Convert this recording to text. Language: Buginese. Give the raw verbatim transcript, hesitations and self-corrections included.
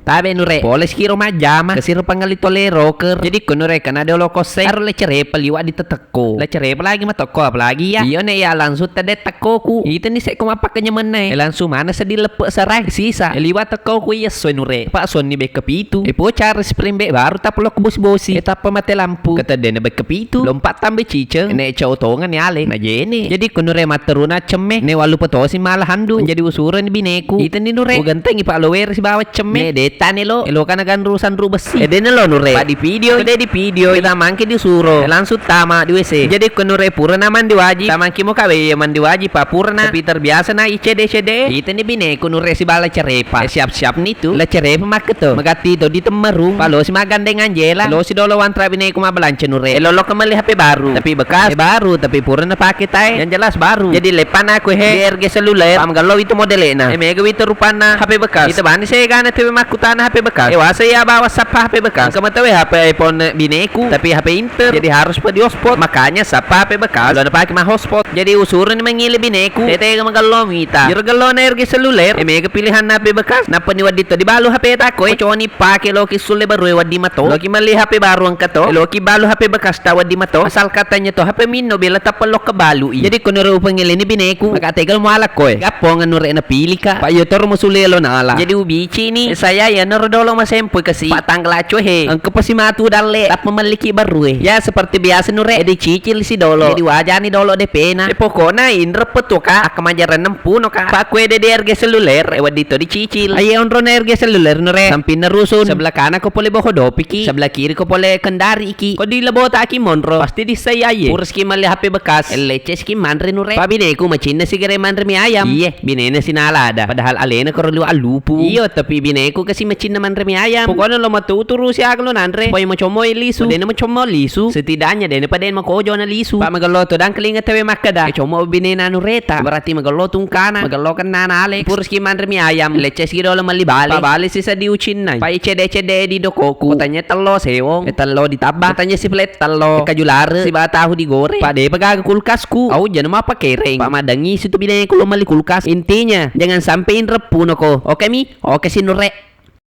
Tabe nure, pole sikiro majjama, kesiro pangali tole roker. Jadi ko nure kana dolo kosse, aro le cerepa liwa di tetekko. Le cerepa lagi matokko apalagi ya. Iyo ne ya langsung tede tekkoku. Iteni sekko mappakkenyemenna e. E langsung mana seddi leppe serai. Sisa, e liwa tekkoku iya soi nure. Pak sonni bekka pitu. E po cara spring bed baru tapelok bosi-bosi. E tappa mate lampu. Keteddena bekka pitu. Lompat tambe ciceng. Ne cau tongan ni ale. Najene. Jadi ko nure matteruna cemme. Ne walu petosi mala handu. Jadi usureng bineku. Iteni nure. Ugentengi pak lower sibawa cemme. Ne detta ne lo. Elo kana ganru sanru besi. E dene lo nure. Pak di video. De di video. Kita mangke disuro. E langsung tama di W C. Jadi ko nure pura na mandi wajib. Tamangki mo kawe mandi wajib pak pura na. Tapi terbiasa na icede-cede. Iteni bineku nure sibala cerepa. E siap-siap ni tu. La cerepa makketo. Magatti to di temmerung. Palosi magandeng anjela. Losi dolo wantra bineku mabalanca nure. E lolo kemelli H P baru. Tapi bekas. E baru tapi pura na pake tae. Yang jelas baru. Jadi leppana aku he. Di R G seluler. Pamagello witu modelena. E mega witu rupanna H P bekas. Ita bani segana tewe makkutana H P bekas. E wasa ya bawa sappa H P bekas. Engka matewe H P iPhone bineku. Tapi H P Intel. Jadi harus pa di hotspot. Makanya sappa H P bekas. Lo na pake ma hotspot. Jadi usuruni mengili bineku. Tete magello mita. Jero gello na R G seluler. E mega pilihan H P bekas. Nappa ni wedding to dibalu H P ta koe. Coni pake loki sulle baru e wedding mato. Loki melli H P baru engka to. Loki balu H P bekas ta wedding mato. Asal katanya to H P minno bela tappa lokka balu i. Jadi ko nure upengilini bineku. Maka tega lo muala koe. Gappong nure na pilih ka. Pak yo toro musule lo nala. Jadi ubici ni. Saya ya nero dolo masempo kasi. Pak tanggal aco he. Engka pasi matu dalle. Tappa melliki baru e. Ya seperti biasa nure. Jadi cicil si dolo. Jadi wajani dolo D P na. E pokokna inre petu ka. Akka majareng nempuno ka. Pak kue de R G seluler. E wedding to dicicil. Aye onrona R G seluler nure. Sampinna rusun. Sebelah kanan ko pole boho dopiki. Sebelah kiri ko pole kendari iki. Ko di lebota aki monro. Pasti dissai aye. Purski melli H P bekas. Lecce ski manre nure. Pak bineku macinna sigere manre mi ayam. Iye, binena sinala ada. Padahal alena koro liwa allupu. Iyo, tapi bineku kasi macinna manre mi ayam. Pokokna lo matu turu siaga lo nanre. Poi macomoi lisu. Dena macommo lisu. Setidaknya dena paden makojo na lisu. Pak magello to dangkelinga tewe makkeda. E commo binena nureta. Berarti magello tungkana. Magello kennana ale. Purski manre mi ayam. Lecce ski dolo melli bale. Pak bale sisa di ucinnai. Pak cede-cede di dokoku. Kotanya tello sewong. E tello ditabba. Kotanya si plate tello. E kaju lare. Siba tahu digoreng. Pak depa gaga kulkasku. Au jana mappakereng. Pak madangi situ bineku lo melli kulkas. Intinya jangan sampai inreppuno ko. Oke mi? Oke si nure.